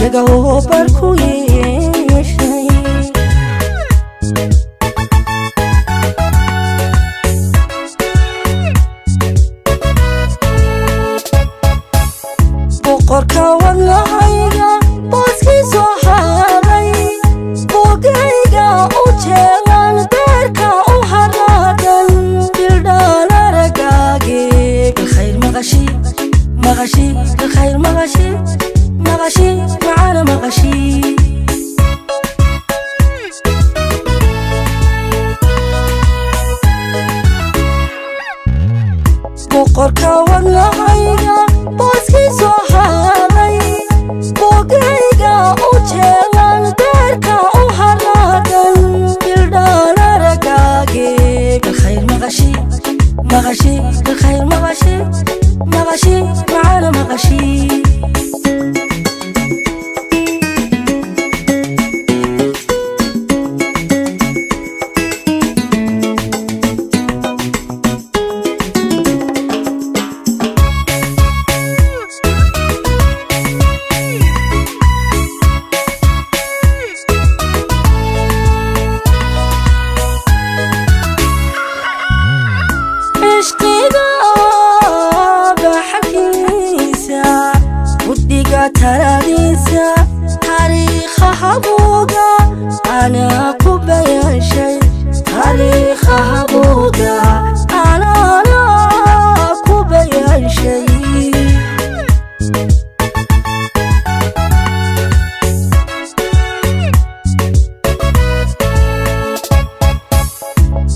Dhagaho bar ku yeeshay. Boqorka wadnahayga booskiisu ahaaday, bogayga u jeelan, beerka u haraadan, bildhaan aragaage. Bilkhayr maqashi, maqashi, bilkhayr maqashi, maqashi macana maqashi. Boqorka wadnahayga booskiisu ahaaday, bogayga u jeelan, beerka u haraadan, bildhaan aragaage. Bilkhayr maqashi, maqashi, bilkhayr maqashi, maqashi macana maqashi. Cishqiga baxalkiisa, guddiga taladiisa, taariikha habuuga anaa ku bayaanshay, taariikha habuuga anaana ku bayaanshay.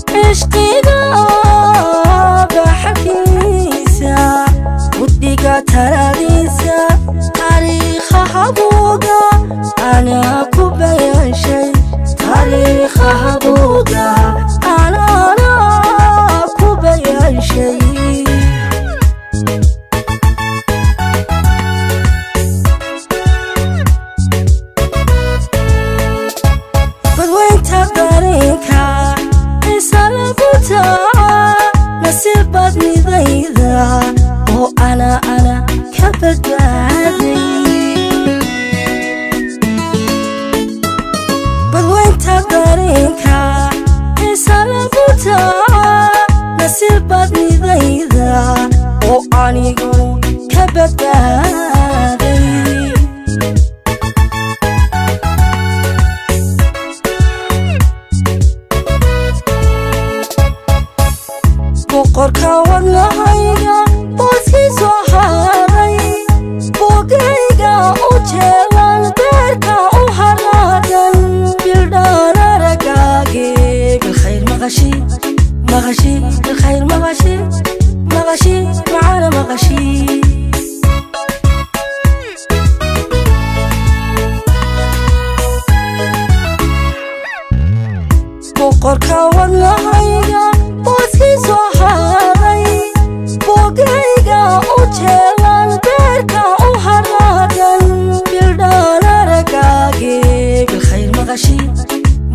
Cishqiga baxalkiisa, guddiga taladiisa, taariikha habuuga anaa ku bayaanshay, taariikha habuuga anaana ku bayaanshay. Badweynta dareenka isalagu taa, nasiib badnidayda oo ana ka badbaaday. Badweynta dareenka isalagu taa, nasiib badnidayda oo anigu ka badbaaday. Boqorka wadnahayga booskiisu ahaaday, bogayga u jeelan, beerka u haraadan, bildhaan aragaage. Bilkhayr maqashi, maqashi, bilkhayr maqashi, maqashi macana maqashi. Boqorka wadnahayga booskiisu ahaaday, bogayga u jeelan, beerka u haraadan, bildhaan aragaage. Bilkhayr maqashi,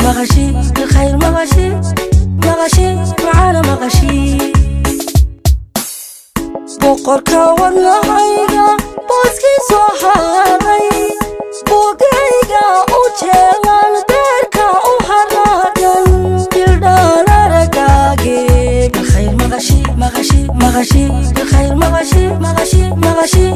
maqashi, bilkhayr maqashi, maqashi macana maqashi. Boqorka wadnahayga booskiisu ahaaday, bogayga u jeelan, beerka u haraadan, bildhaan aragaage. Bilkhayr maqashi, maqashi, maqashi, bilkhayr maqashi, maqashi, maqashi